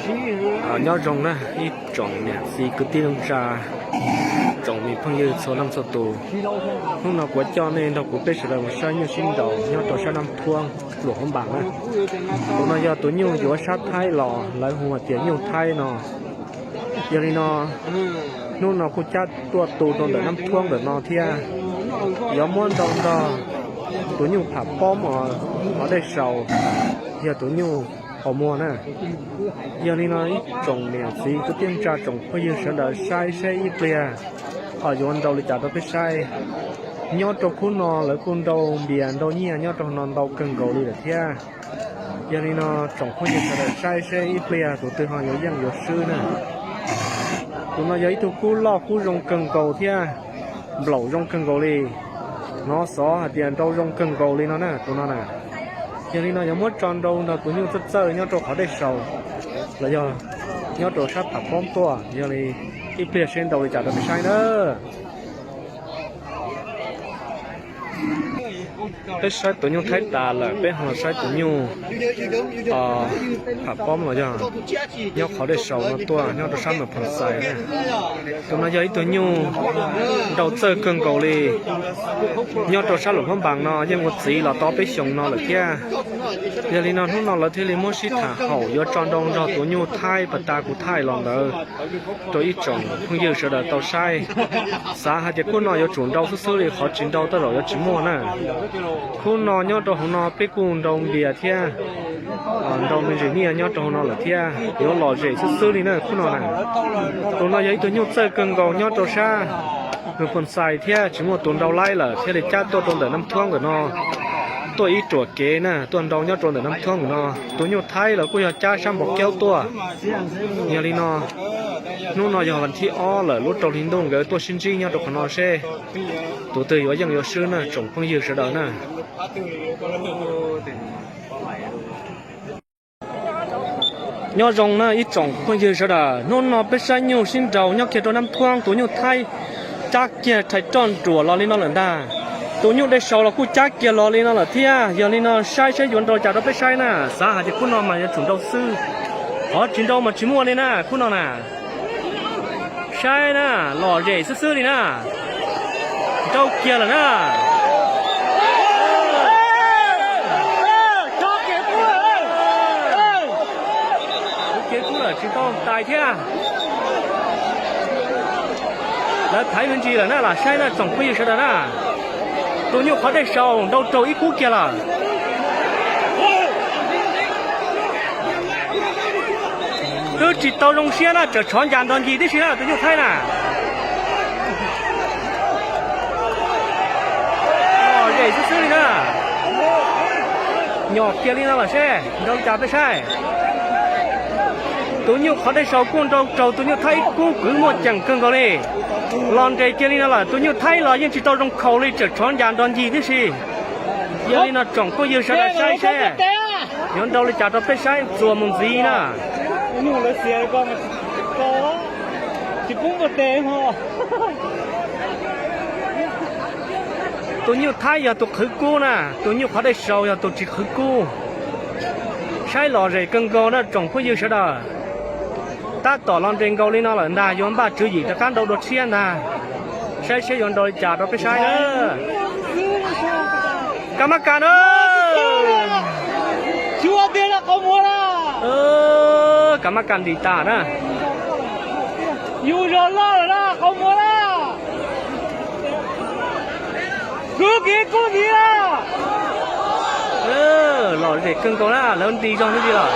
Nyob zoo na ib tsoom niam txiv kwv tij neej tsa, tsoom me phooj ywg txhua leej txhua tus. Hnub no kuv coj nej nrog kuv peb sawv daws mus saib nyuj sib nraus nyob rau sab Nab Thuab, Luam Phab Npas na. Tus no yog tus nyuj yuav sab Thaib los lawv hu hais tias nyuj Thaib no. Yog li no, hnub no kuj cab tuaj tu rau ntawm Nab Thuab ntawm no thiab. Yuav muab nrau nrog tus nyuj Pham Pob os, qhov dej saus, yog tus nyuj qhov muag na. Yog li no ib tsoom niam txiv kwv tij neej tsa tsoom phooj ywg sawv daws saib seb ib pliag ho yuav nrau li cas rau peb saib. Nyob rau khub no lawv kuj nrau npias nrau nyiaj nyob rau no ntau kawg nkaus li lawm thiab. Yog li no tsoom phooj ywg sawv daws saib seb ib pliag tus twg ho yuav yeej yuav swb na. Tus no yog ib tug kub loj kub zoo kawg nkaus thiab, nplaum zoo kawg nkaus li. Hnov xov hais tias nrau zoo kawg nkaus li no na tus no na. Yog li no yuav muab tso nrau nrog tus nyuj txawj txawj nyob rau qhov dej saus los yog nyob rau sab Pham Pob tuaj. Yog li ib pliag seb nrau li cas rau peb saib na. Peb saib tus nyuj Thaib tas lawm peb ho los saib tus nyuj Pham Pob los yog nyob qhov dej saus no tuaj nyob rau sab Nab Phab Xais na. Tus no yog ib tug nyuj nrau txawj kawg nkaus li. Nyob rau sab Luam Phab Npas no yeej ua txiv los tau peb xyoos no lawm thiab. Yog li no hnub no lawv thiaj li muab sib tham haum yuav tso nrau nrog tus nyuj Thaib pas tas kuv thaij los ntawd rau ib tsoom phooj ywg sawv daws tau saib. Xav hais tias khub no yuav tsum nrau xwb xwb li, qhov tsis nrau tej zaum yuav tsis muaj na. Khub no nyob rau hauv no peb kuj nrau npias thiab, nrau me ntsis nyiaj nyob rau hauv no lawm thiab, yuav lom zem xwb xwb li na khub no na. Tus no yog ib tug nyuj txawj kawg nkaus nyob rau sab Nab Phab Xais thiab tsis muaj tus nrau laib lawm thiaj li cab tuaj rau ntawm Nab Thuab ntawm no, tuaj ib ruam kev na tuaj nrau nyob rau ntawm Nab Thuab ntawm no. Tus nyuj Thaib los kuj yog cab sab Npov Kaub tuaj. Yog li no hnub no yog vas thib ob lawm, lub rau hli ntuj nkawd tuaj sib ntsib nyob rau qhov no seb tus twg yuav yeej yuav swb na tsoom phooj ywg sawv daws na. Nyob zoo na ib tsoom phooj ywg sawv daws, hnub no peb saib nyuj sib nraus nyob kiag rau Nab Thuab, tus nyuj Thaib cab kiag rhais roj nruam los li no lawm ntag. Tus nyuj dej saus los kuj cab kiag los li no lawm thiab. Yog li no saib saib yuav nrau cas rau peb saib na, xav hais tias khub no mas yuav tsum nrau xwb, qhov tsis nrau mas tsis muaj li na khub no na. Saib na, lom zem xwb xwb li na. Nrau kiag lawm na. Kev kub lawm tsis tau tais thiab. Lawv thaiv me ntsis lawm na, lam saib na tsoom phooj ywg sawv daws na. Tus nyuj qhov dej saus nrau raug ib kub kiag lawm. Twb tsis tau zoo siab na, tseem tshov ncas nrog ncig tib si na tus nyuj Thaib na. Lom zem xwb xwb li na. Nyom kiag li no lawm seb nrau li cas peb saib. Tus nyuj qhov dej saus kuj nrau raug tus nyuj Thaib ib kub kwv muaj ceem kawg nkaus li. Los nres kiag li no lawm, tus nyuj Thaib los yeej tsis tau zoo khaus li, tseem tshov ncas nrog ncig tib si. Yog li no tsoom phooj ywg sawv daws saib seb yuav nrau li cas rau peb saib txuas mus ntxiv na. Tus nyuj Thaib yog tus qhwv kub na, tus nyuj qhov dej saus yog tus tsis qhwv kub. Saib lom zem kawg nkaus na tsoom phooj ywg sawv daws. Tab tom los nres nkaus li no lawm ntag, yuav npaj tswv yim rov qab nrau dua tshiab ntag. Saib seb yuav nrau li cas rau peb saib na. Kam mab kas na. Kam mab kas ntim tas na. Yus zog loj lawm na, qhov muag na. Kwv kev kub ntxiv na. Lom zem kawg nkaus na, lawv nti zog me ntsis lawm.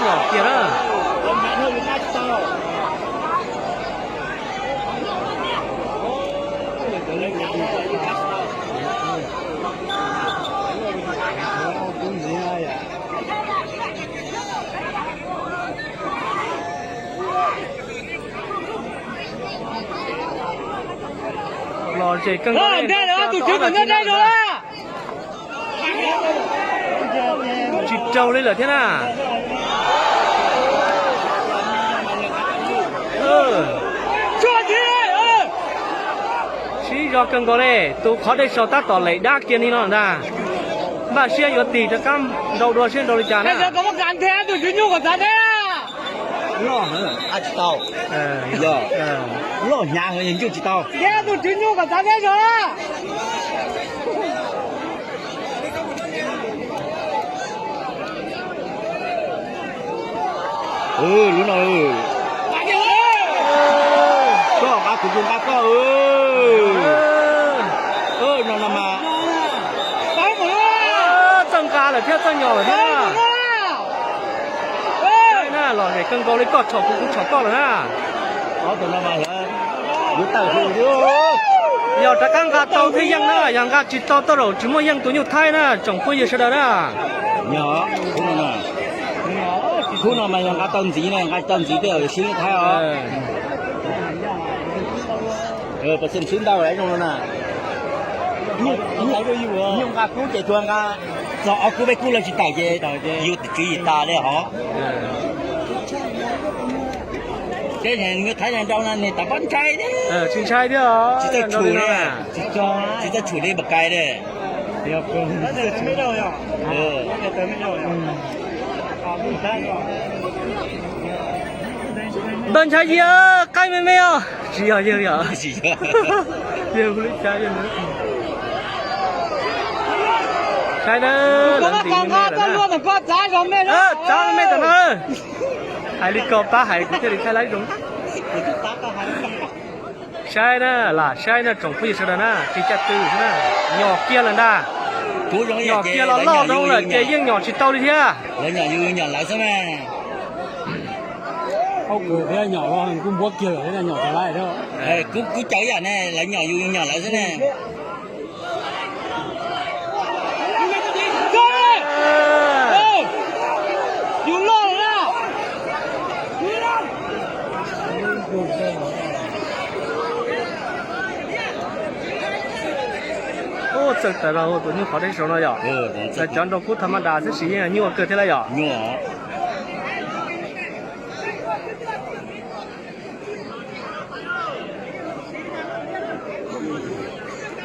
Nyom kiag na. Lom zem kawg nkaus. Tsis raug li lawm thiab na. Sib zog kawg nkaus li, tus qhov dej saus tab tom lem dab kiag li no ntag. Npaj siab yuav tig rov qab nrau dua seb nrau li cas na. Loj heev, nqa tsis tau. Yog loj hnyav heev, yog ncuj tsis tau. Lub no, koj nqa kuv, kuv nqa koj. No no mas txawj nqa lawm thiab, txawj nyom lawm thiab na. Na los es kawg nkaus li, koj tshom kuv, kuv tshom koj lawm na. Ob tug no mas yuav tawm hlo thiab. Yog rov qab nqa tau thiaj yeej na, yog nqa tsis tau tej zaum tsis muaj yeej tus nyuj Thaib na tsoom phooj ywg sawv daws na. Yog, khub no mas yog nqa tau ntxiv na, nqa tsis tau ntxiv tej zaum yuav swb nyuj Thaib os. Pas xeem swb ntau zoo no na. Nyuj nqa kub ces tsuas nqa txog ob kub peb kub los tsis tawm ces yus tswv yim tas li hov. Teb nyuj Thaib nrau no nws tam pob ntshai thiab. Tsis ntshai thiab, tsis txawj tshum li, tsis txawj tshum li npaum kais li. Ntawd ntshai yig qaib me me os. Tsis yog yawg yom? Yawg hu li cas yawg? Saib na, lawv ntim me me lawm na. Txav me me tam no. Hais li ko pab hais kuv thiaj li thaij laib zoo. Saib na, lam saib na tsoom phooj ywg sawv daws na, tig caj tw xwb na. Nyom kiag lawm ntag. Nyom kiag los loj dhau lawm ces yeej nyom tsis tau li thiab. Lawv nyom yus nyom lawv xwb na. Kub caw ib yam ne, lawv nyom yus nyom lawv xwb ne. Ub, txawj tas zog tus nyuj qhov deb saud no yom. Cov nrau kub tha ma das xwb sis yeej nyuaj kawg thiab lawm yom.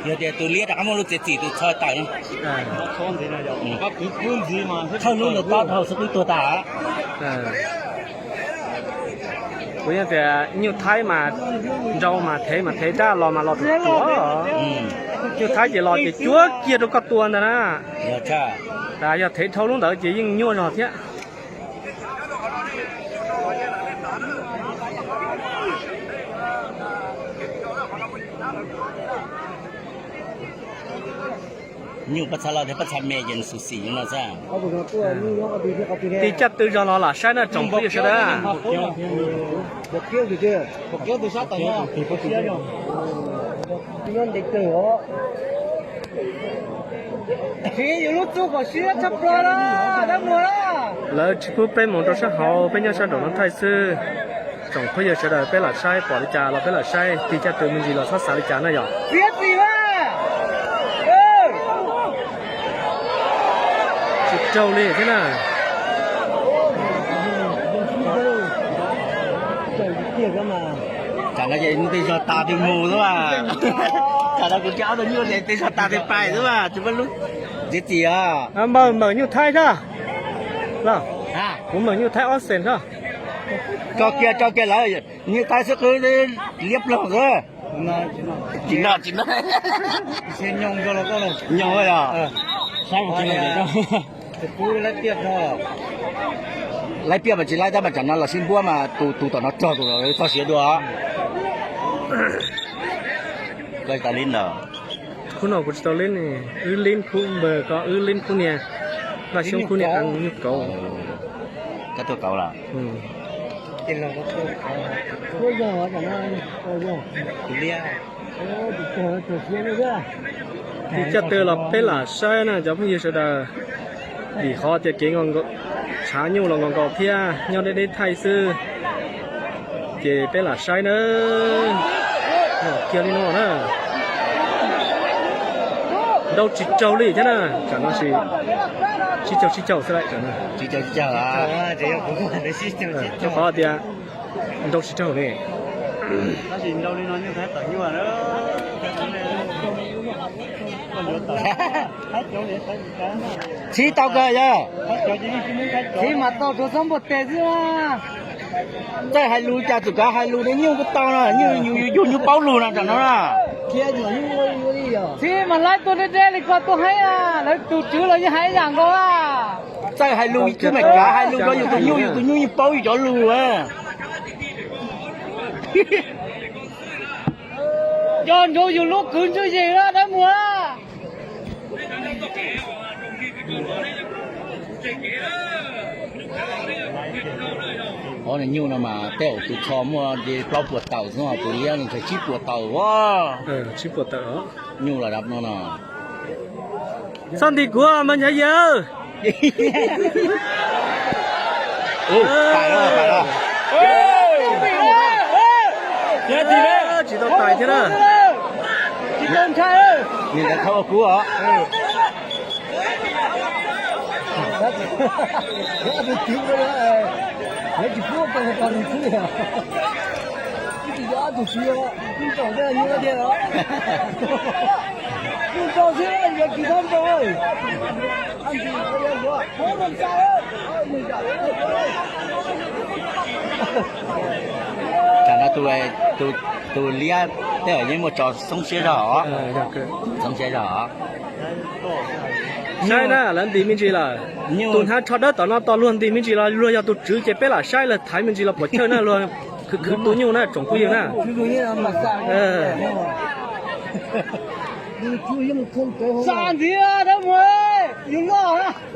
Yog tias tus liab rov qab muaj lub txiav txim tus txhawj tawm no. Thawj lub ntawd tob dhau xwb twb tuag tas. Kuv yeej tias nyuj thaib mas nrau mas thev mas thev rab los mas los ruam ruam. Nyuj thaib ces los ces cuab kiag rau koj tua ntag na. Tas yog thev dhau lub ntawd ces yeej nyuaj zog thiab. Nyuj pob txha loj thiab pob txha me ces nws xum xim no xwb. Tig caj tw zog los lam saib na tsoom phooj ywg sawv daws. Lawv tsis pub peb mus rau sab hauv, peb nyob sab nraum no thaij xwb. Tsoom phooj ywg sawv daws peb lam saib pom li cas los peb lam saib, tig caj tw me ntsis los txhob xav li cas na yom. Tsis raug li thiab na. Tsam no ces tej zog tas twg mus xwb as. Tsam no kuv cov ob tug nyuj tej zog tas twg pais xwb as, tsis muaj lub txiav txim os. Npawg, npawg nyuj thaib sab. Kuv npawg nyuj thaib ob xees sab. Tso kiag, tso kiag lawm, nyuj thaib xwb qwb liab ploog xwb. Tsis noj, tsis noj. Nyob yog. Laib piaj mas tsis laib tab mas tsam no los sib npuab mas tus tom no txog tus txog siav dua. Koj tsis tau lib ntawd. Khub no kuv tsis tau lib ne, wb lib khub npawg ko, wb lib khub niag Npaj Xyoob khub niag nyuj kauv. Koj tuaj kauv los? Tig coj tw los peb lam saib na cov phooj ywg sawv daws. Vim qhov tias kev tshav nyuj los nkaus nkaus thiab nyob deb deb thaij xwb, ces peb lam saib na. Nyom kiag li no na. Nrau tsis raug li thiab na, tsam no sib caug sib caug xwb lawm. Rau qhov tias nrau tsis raug li. Txhib tau kawg yog. Txhib mas tau tsuas xob npuaj tes xwb. Txawj hais lus cas txawm kav hais lus ne, nyuj kuj tau no, nyuj yug nyuj paub lus no tam no na. Txhib mas laib tuaj deb deb li ko tuaj heev, lawv tus tswv los yeej hais ib yam nkaus. Txawj hais lus xwb mas kav hais lus rau yus tus nyuj, yus tus nyuj yeej paub yus cov lus. Coj ntsoov yus lub kwv ntsuj yees na dawb muag. Ob nws nyuj no mas tej zaum tus tsho muaj li plaub puas tawm xwb, tus liab ntshe tsib puas tawm. Tsib puas tawm. Nyuj los dab no no. Txhob nti kuv mas nchav yawg. Tsis tau tais thiab na. Nim ntawd khawb ua kub os. Tam no tus liab tej zaum yeej muaj tso xoob siab zog os. Xoob siab zog os. Saib na, lawv nti me ntsis lawm. Tus hnav tsho dawb tom no tos luag nti me ntsis los luag yog tus tswv ces peb lam saib lawv thaiv me ntsis los puas chawj na, luag khwv khwv tu nyuj na tsoom phooj ywg na.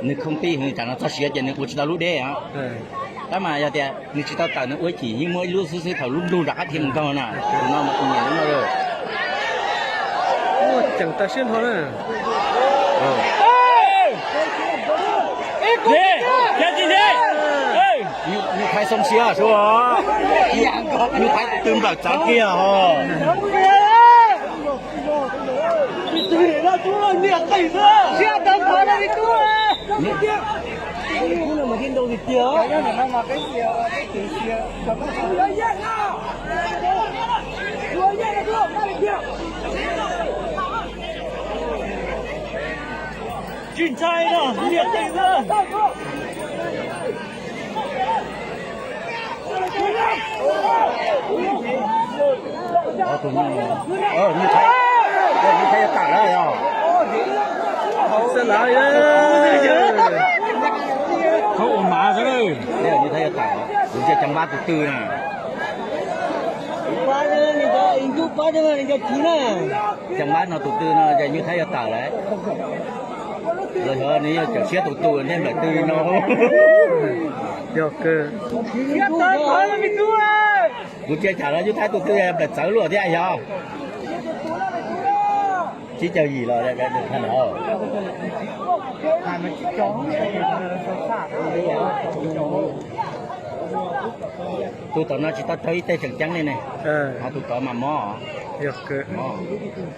Nws khooj tij, tam no txoj sia ces nws ua tsis tau lub deb os. Tab mas yog tias nws tsis tau tawm nws ua chim yeej muaj ib lub xwb xwb thaum lub nplug rov qab dhia mus nkaug na. Tus no mas tus nyiam lub no. Ceem tas siab nrho na. Nyuj thaib xoob siab sua. Nyuj thaib tus twg nplawm txawv kiag os. Tsis ntshai no, niam tij na. Nyuj thaib, nyuj thaib yuav tawm lawm yog. Nyuj thaib yuav tawm, kuv ntsia Ceeb Vab tus twg na. Ceeb Vab no tus twg no ces nyuj thaib yuav tawm lawm. Los yog nws yuav cawm siab tus twg thiaj nplawm twg no. Kuv ntsia tsam no nyuj thaib tus twg nplawm txawv luaj thiab yog. Tsib caug yim los. Tus tom no tsis tau raug ib teg tseem ceeb li ne. Ho tus tod mas mob. Yog,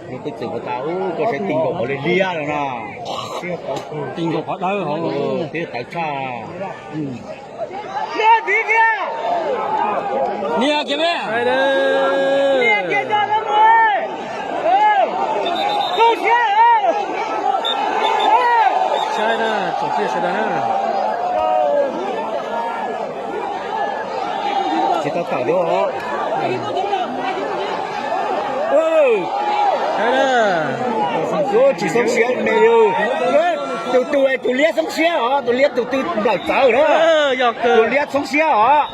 tus twj txwm puas tas ub, koj saib ti nkaus qhov liab liab no no. Ti nkaus qhov dawb hauv. Twb tawv tshaj. Nias kiag me. Saib na, tsoom phooj ywg sawv daws na. Tsis tau tawm li os. Tsis xoob siab me li. Tus twg, tus liab xoob siab os, tus liab tus twg nplawm txawv na. Tus liab xoob siab os.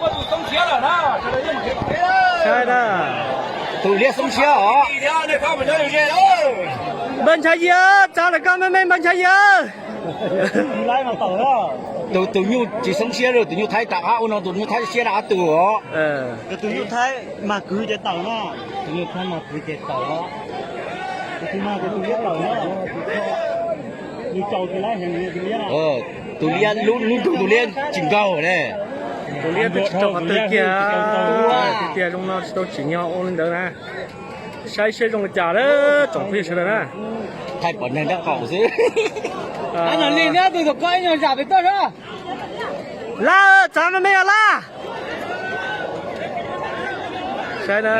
Tus liab xoob siab os. Npawg Nchaiv Yias, txav lawm koj me me Npawg Nchaiv Yias. Tus, tus nyuj tsis xoob siab li, tus nyuj thaib rov qab ua no, tus nyuj thaib siab rov qab tu os. Tus nyuj thaib mas kwv ces tawm no. Tus nyuj thaib mas kwv ces tawm os. Tus liab, lub nroog tus liab tsis nkaug ne. Tus liab twb tsis raug qhov twg kiag. Tiag tiag zoo no tsis tau tsim nyog ua li ntawd na. Saib siab zoo li cas lawm tsoom phooj ywg sawv daws na. Thaij pom neeg rab qaum xwb. Tus tom koj ib nyuag zam pem toj sab. Laj, txav me me os Laj. Saib na.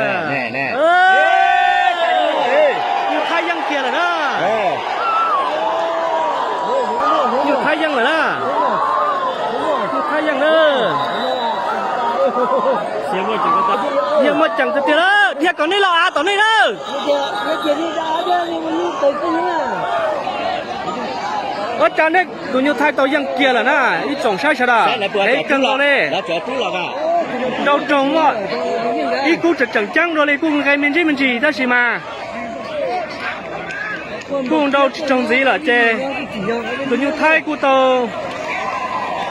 Nyuj thaib yeej kiag lawm na. Nyuj Thaib yeej lawm na. Nyuj Thaib yeej na. Yeej muaj ceem tiag tiag lawm, dhia kom nej los av tom nej na. Ua cas nej tus Nyuj Thaib tau yeej kiag lawm na, ib tsoom saib sawv daws, kev kawg nkaus li. Nrau raug muaj ib kub tseem tseem ceeb dua li, kuj nqe me ntsis me ntsis tab sis mas kuj nrau tsis raug ntxiv lawm ces tus Nyuj Thaib kuj tau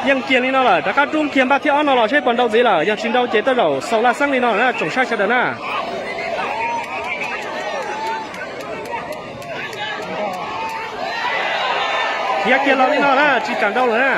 yeej kiag li no lawm. Rov qab rub kiag npaj thib ob no los seb puas nrau ntxiv lawm, yog tsis nrau ces tej zaum xaus laj xeeb li no na tsoom saib sawv daws na. Khiav kiag los li no na, tsis kam nrau lawm na.